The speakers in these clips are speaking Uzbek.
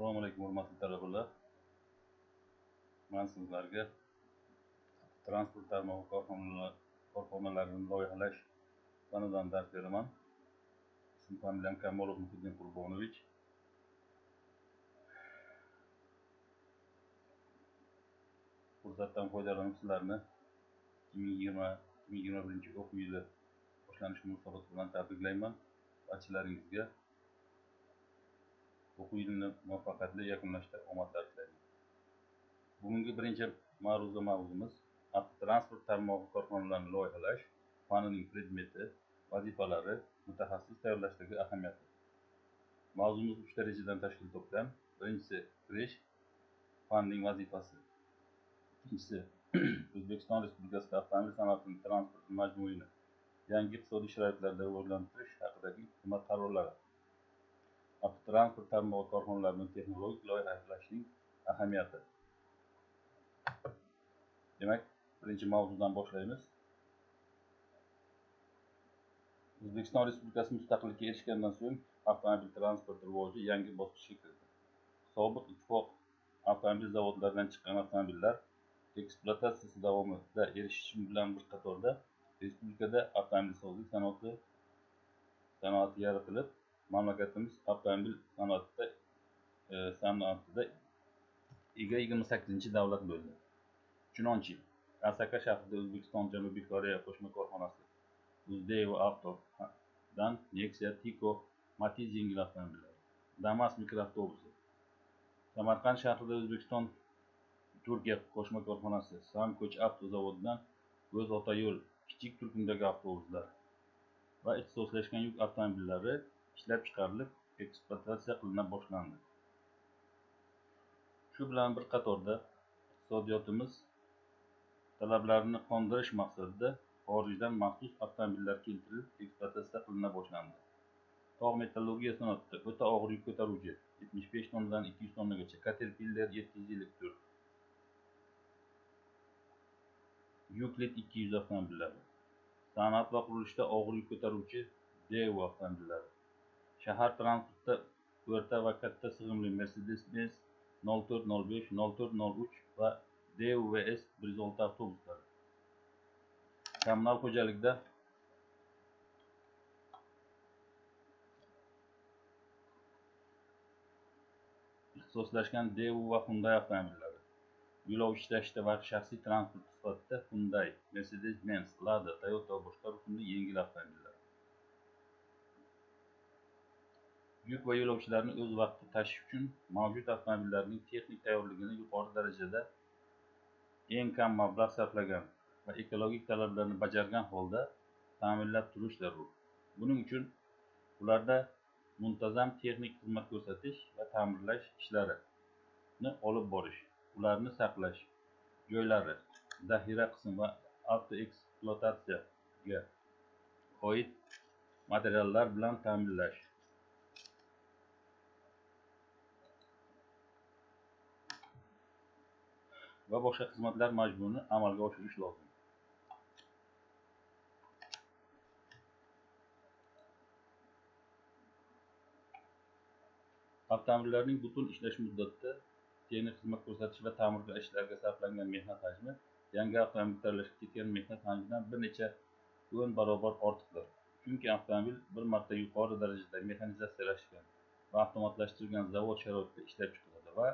Assalomu alaykum, hurmatli talabalar. Men sizlarga transport tarmog'i korxonalarini loyihalash fanidan dars beraman. Ism familiyam Kamolov Muhiddin Qurbonovich. Fursatdan foydalanib sizlarni 2020-2021 o'quv yili boshlanishi munosabati bilan tabriklayman. Barchalaringizga o'quv yilini muvaffaqiyatli yakunlashda omadlar tilayman. Bugungi birinchi ma'ruza mavzumiz avtotransport tarmog'i korxonalarini loyihalash fanining predmeti, vazifalari, mutaxassis tayyorlashdagi ahamiyati. Mavzumiz 3 darajadan tashkil topgan. Birinchisi kirish, fanning vazifasi. Ikkinchisi O'zbekiston Respublikasida avtomobil sanoatining transport majmuini yangi iqtisodiy sharoitlarda rivojlantirish haqidagi hukumat qarorlari. Avtotransport tarmog'i korxonalarining texnologik loyihalashning ahamiyati. Demak, birinchi mavzudan boshlaymiz. O'zbekiston Respublikasi mustaqillikka erishgandan so'ng avtomobil transporti rivoji yangi bosqichga kirdi. Sobiq ittifoq avtomobil zavodlaridan chiqqan avtomobillar ekspluatatsiyasi davomida erishish bilan bir qatorda respublikada avtomobilsozlik sanoati yaratilib, mamlakatimiz avtomobil sanoatida ega 28-davlat bo'ldi. Chunonchi, Asaka shahrida O'zbekiston Janubiy Koreya qo'shma korxonasi Uzdevo Avto'dan Nexia, Tico, Matiz yengil avtomobillari, Damas mikroavtobusi, Samarqand shahrida O'zbekiston Turkiya qo'shma korxonasi Samko'ch avto zavodidan O'z Otayo'l kichik turkumdagi avtobuslar va ixtisoslashgan yuk avtomobillari ishlab chiqarilib, ekspluatatsiya qilina boshlandi. Shu bilan bir qatorda iqtisodiyotimiz talablarini qondirish maqsadida xorijdan maxsus avtomobillar keltirilib, ekspluatatsiya qilina boshlandi. Tog' metallurgiya sanoatida o'ta og'ir yuk ko'taruvchi 75 tonnadan 200 tonnagacha Caterpillar 754, Euclid 200 avtomobillari, sanoat va qurilishda og'ir yuk ko'taruvchi Daewoo avtomobillari, shahar transportida o'rta va katta sig'imli Mercedes-Benz 0405, 0403 va Daewoo VS 106 avtobuslari, kommunal xo'jalikda ixtisoslashgan Daewoo va Hyundai avtomobillari, yo'lovchi tashishda va shaxsiy transport sifatida Hyundai, Mercedes-Benz, Lada, Toyota va boshqa rusumli yengil avtomobillar. Yuk va yo'lovchilarni o'z vaqtida tashish uchun mavjud avtomobillarning texnik tayyorligini yuqori darajada eng kam mablag' sarflagan va ekologik talablarni bajargan holda ta'minlab turish zarur. Buning uchun ularda muntazam texnik xizmat ko'rsatish va ta'mirlash ishlarini olib borish, ularni saqlash joylari, zaxira qismi va avtoekspluatatsiyaga oid materiallar bilan ta'minlash, va boshqa xizmatlar majmuini amalga oshirish lozim. Avtomobillarning butun ishlash muddatida texnik xizmat ko'rsatish va ta'mirlash ishlariga sarflangan mehnat hajmi yangi avtomobil tayyorlashga ketgan mehnat hajmidan bir necha 10 barobar ortiqdir. Chunki avtomobil bir marta yuqori darajada mexanizatsiyalashgan va avtomatlashtirilgan zavod sharoitida ishlab chiqiladi va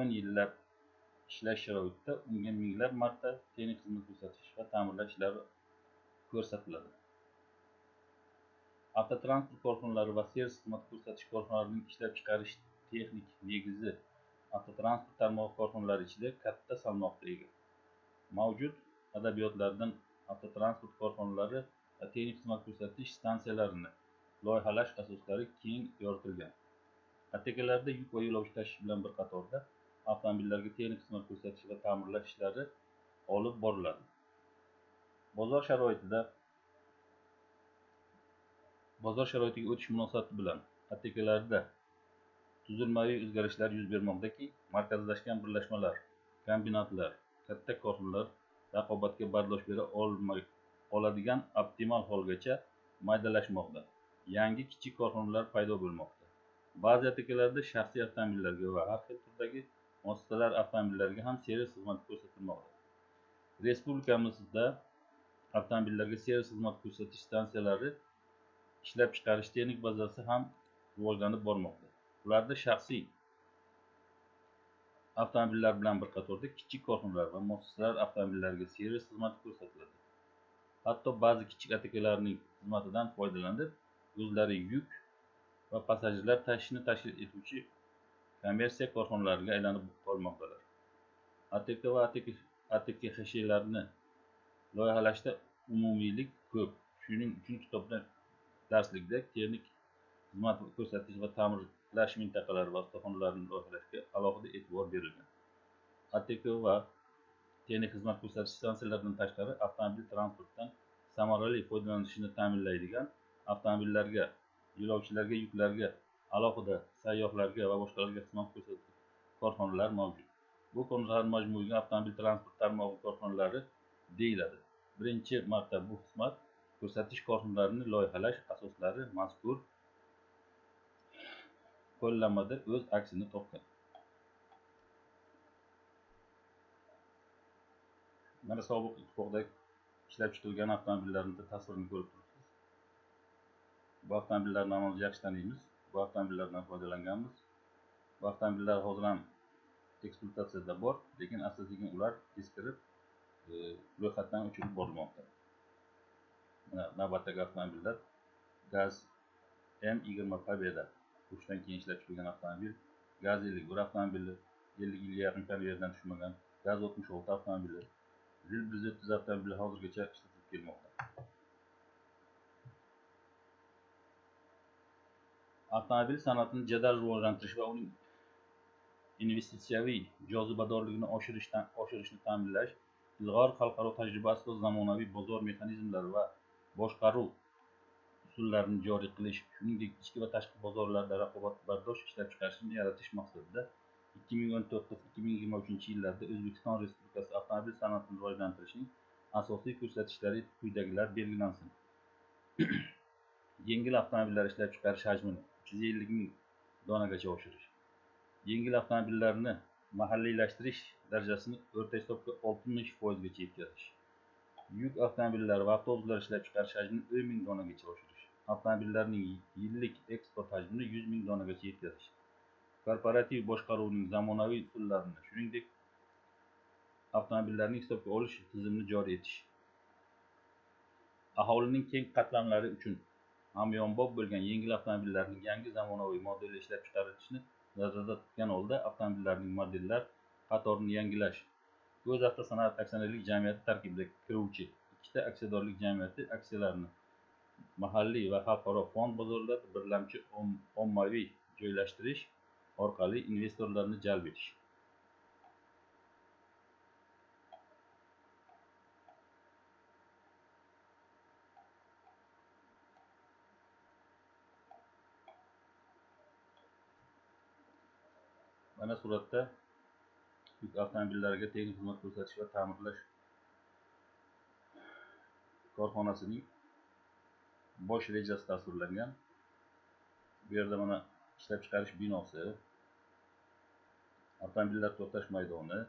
10 yillab ishlash sharoitida unga minglab marta texnik xizmat ko'rsatish va ta'mirlash ishlari ko'rsatiladi. Avtotransport korxonalari va servis xizmat ko'rsatish korxonalarining ishlab chiqarish texnik negizi avtotransport tarmog'i korxonalari ichida katta salmoqqa ega. Mavjud adabiyotlardan avtotransport korxonalari va texnik xizmat ko'rsatish stansiyalarini loyihalash asoslari keng yoritilgan. ATKlarda yuk va yo'lovchi tashish bilan bir qatorda avtomobillarga texnik xizmat ko'rsatish va ta'mirlash ishlari olib boriladi. Bozor sharoitiga o'tish munosabati bilan ATKlarda tuzilmaviy o'zgarishlar yuz bermoqdaki, markazlashgan birlashmalar, kombinatlar, katta korxonalar raqobatga bardosh bera oladigan optimal holgacha maydalashmoqda. Yangi kichik korxonalar paydo bo'lmoqda. Ba'zi ATKlarda shaxsiy avtomobillarga va har xil turdagi muassasalar avtomobillariga ham servis xizmati ko'rsatilmoqda. Respublikamizda avtomobillarga servis xizmati ko'rsatish stansiyalari ishlab chiqarish texnik bazasi ham rivojlanib bormoqda. Ularda shaxsiy avtomobillar bilan bir qatorda kichik korxonalar va muassasalar avtomobillariga servis xizmati ko'rsatiladi. Hatto ba'zi kichik ATKlarning xizmatidan foydalanib, o'zlari yuk va passajirlar tashishni tashkil etuvchi kommersiya korxonalariga aylanib qolmoqdalar. ATK va ATKXshlarni loyihalashda umumiylik ko'p. Shuning uchun kitobda darslikda texnik xizmat ko'rsatish va ta'mirlash mintaqalari va ustaxonalarini loyihalashga alohida e'tibor berilgan. ATK va texnik xizmat ko'rsatish stansiyalaridan tashqari avtomobil transportidan samarali foydalanishni ta'minlaydigan avtomobillarga, yo'lovchilarga, yuklarga, alohida sayyohlarga va boshqalarga xizmat ko'rsatuvchi korxonalar mavjud. Bu korxonalar majmuiga avtomobil transport tarmog'i korxonalari deyiladi. Birinchi marta bu xizmat ko'rsatish korxonalarini loyihalash asoslari mazkur qo'llanmada o'z aksini topgan. Mana sobiq ittifoqda ishlab chiqilgan avtomobillarning tasvirini ko'rib turibsiz. Bu avtomobillarni hammamiz yaxshi taniymiz. Bu avtomobillardan foydalanganmiz. Bu avtomobillar hozir ham ekspluatatsiyada bor, lekin asta-sekin ular eskirib, ro'yxatdan o'chirib borilmoqda. Mana navbatdagi avtomobillar Gaz M20 Pobeda urushdan keyin ishlab chiqilgan avtomobil, Gaz 51 avtomobili, 50 yilga yaqin konveyerdan tushmagan, Gaz 66 avtomobili, Zil 130 avtomobili hozirgacha ishlatilib kelmoqda. Avtomobil san'atini jadal rivojlantirish va uning investitsiyaviy jozibadorligini oshirishni ta'minlash, ilg'or xalqaro tajriba asosida zamonaviy bozor mexanizmlari va boshqaruv usullarini joriy qilish, shuningdek ichki va tashqi bozorlarda raqobatbardosh ishlab chiqarishni yaratish maqsadida 2019-2023 yillarda O'zbekiston Respublikasi avtomobil san'atini rivojlantirishning asosiy ko'rsatkichlari quyidagilar belgilansin. Yengil avtomobillar ishlab chiqarish hajmini 350 ming donagacha oshirish. Yengil avtomobillarni mahalliylashtirish darajasini o'rta hisobga 60% gacha yetkazish. Yuk avtomobillari va avtobuslar ishlab chiqarish hajmini 10 ming donagacha oshirish. Avtomobillarning yillik eksport hajmini 100 ming donagacha yetkazish. Korporativ boshqaruvning zamonaviy usullarini, shuningdek avtomobillarning hisobga olish tizimini joriy etish. Aholining keng qatlamlari uchun hamyonbop bo'lgan yengil avtomobillarning yangi zamonaviy modeli ishlab chiqarilishini nazarda tutgan holda avtomobillarning modellar qatorini yangilash. O'zavtosanoat aksionerlik jamiyati tarkibida kiruvchi ikkita aksiyadorlik jamiyati aksiyalarini mahalliy va xalqaro fond bozorlarida birlamchi ommaviy joylashtirish orqali investorlarni jalb etish. Mana suratda yuk avtomobillariga texnik xizmat ko'rsatish va ta'mirlash korxonasining bosh rejasi tasvirlangan. Bu yerda mana ishlab chiqarish binosi, avtomobillar to'xtash maydoni,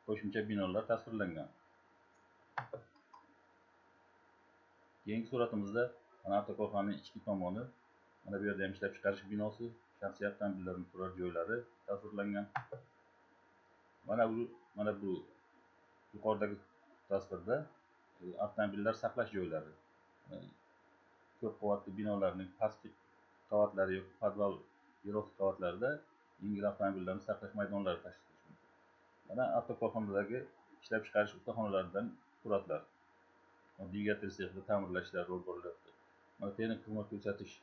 qo'shimcha binolar tasvirlangan. Keyingi suratimizda mana avtokorxonaning ichki tomoni, mana bu yerda ham ishlab chiqarish binosi, shaxsiy avtomobillarning turar joylari tasvirlangan. Mana bu yuqoridagi tasvirda avtomobillar saqlash joylari, ko'p qavatli binolarning pastki qavatlari yoki podval yerosti qavatlarida yengil avtomobillarni saqlash maydonlari tashkil qilish mumkin. Mana avtokorxonadagi ishlab chiqarish ustaxonalaridan suratlar. Dvigatel sexida ta'mirlash ishlari olib borilyapti. Mana texnik xizmat ko'rsatish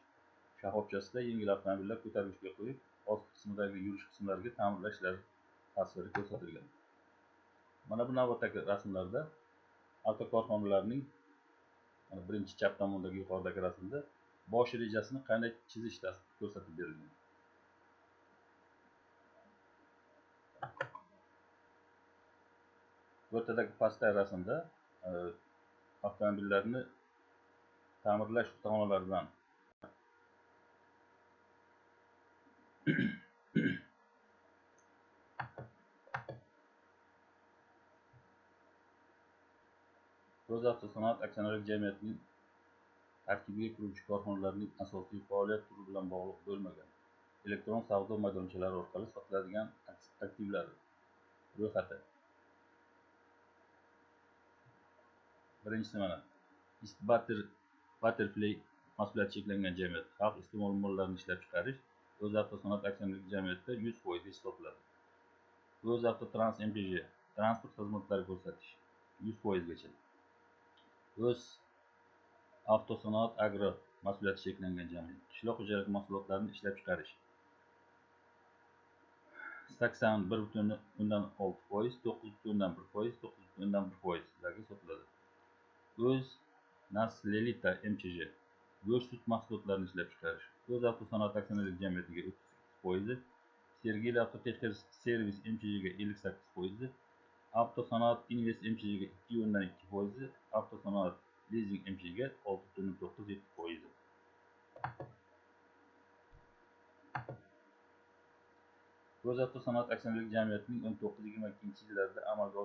shoxobchasida yengil avtomobillar ko'targichga qo'yib, ost qismidagi yurish qismlariga ta'mirlash ishlari tasviri ko'rsatilgan. Mana bu navbatdagi rasmlarda avtokorxonalarning mana birinchi chap tomondagi yuqoridagi rasmda bosh rejasini qanday chizish ko'rsatib berilgan. O'rtadagi pastdagi rasmda avtomobillarni ta'mirlash ustaxonalaridan O'zavtosanoat aksionerlik jamiyatining tarkibiga kiruvchi korxonalarning asosiy faoliyat turi bilan bog'liq bo'lmagan elektron savdo maydonchalari orqali sotiladigan aktivlari ro'yxati. Birinchisi mana East Butterfly mas'uliyati cheklangan jamiyat xalq iste'mol mollarini ishlab chiqarish O'zavtosanoat aksionerlik jamiyatida 100% sotiladi. O'zavtotrans MPJ transport xizmatlari ko'rsatish 100%gacha. O'z Avtosanoat Agro mas'uliyati cheklangan jamiyat qishloq xo'jalik mahsulotlarini ishlab chiqarish 81,6%, 9,1%, 9,1%larga sotiladi. O'z Naslelita MCJ go'sht sut mahsulotlarini ishlab chiqarish O'zavtosanoat aksionerlik jamiyatiga 38%, Sergeli Avtotexservis MCJga 58%, Avtosanoat Invest MCJga 2,2%, Avtosanoat Lizing MCJga 6,97%. O'zavtosanoat aksionerlik jamiyatining 19-22 yillarda amalga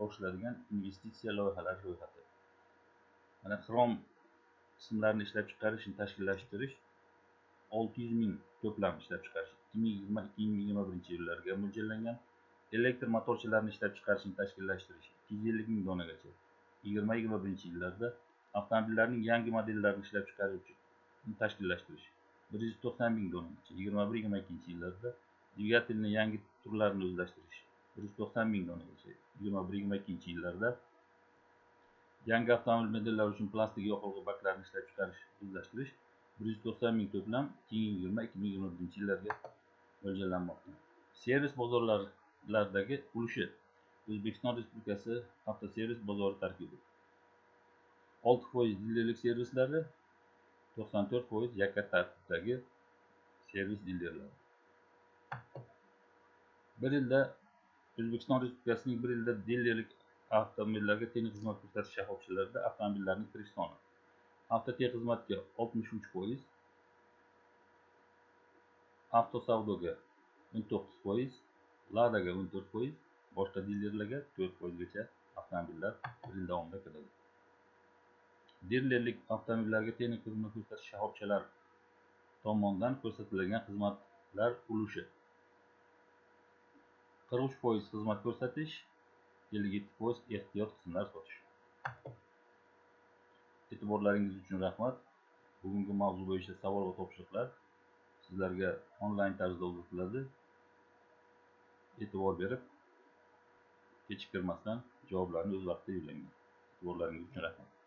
oshiriladigan investitsiya loyihalari ro'yxati. Mana xrom qismlarini ishlab chiqarishni tashkillashtirish 600 ming to'plam ishlab chiqarish 2020-2021 yillarga mo'ljallangan. Elektr motorchalarini ishlab chiqarishni tashkillashtirish 250 ming donagacha 20-21 yillarda. Avtomobillarning yangi modellarini ishlab chiqarishni tashkillashtirish 190 ming donagacha 21-22 yillarda. Dvigatelning yangi turlarini o'zlashtirish 190 ming donagacha 21-22 yillarda. Yangi avtomobil modellari uchun plastik yoqilg'i baklarini ishlab chiqarish o'zlashtirish 190 ming to'plam 2020-2021 yillarga mo'ljallanmoqda. Servis bozorlaridagi ulushi O'zbekiston Respublikasi avtoservis bozori tarkibi 6% dilerlik servislari, 94% yakka tartibdagi servis dilerlari. Bir yilda O'zbekiston Respublikasining bir yilda dilerlik avtomobillarga texnik xizmat ko'rsatish shoxobchalarida avtomobillarning kirish soni avtotexxizmatga 63%, avtosavdoga 19%, Ladaga 14%, boshqa dilerlarga 4%gacha avtomobillar bir yil davomida kiradi. Dilerlik avtomobillarga texnik xizmat ko'rsatish shoxobchalari tomonidan ko'rsatiladigan xizmatlar ulushi 43% xizmat ko'rsatish, 57% ehtiyot qismlar sotish. E'tiborlaringiz uchun rahmat. Bugungi mavzu bo'yicha savol va topshiriqlar sizlarga onlayn tarzda uzatiladi. E'tibor berib, kechiktirmasdan javoblarni o'z vaqtida yo'llang. E'tiborlaringiz uchun rahmat.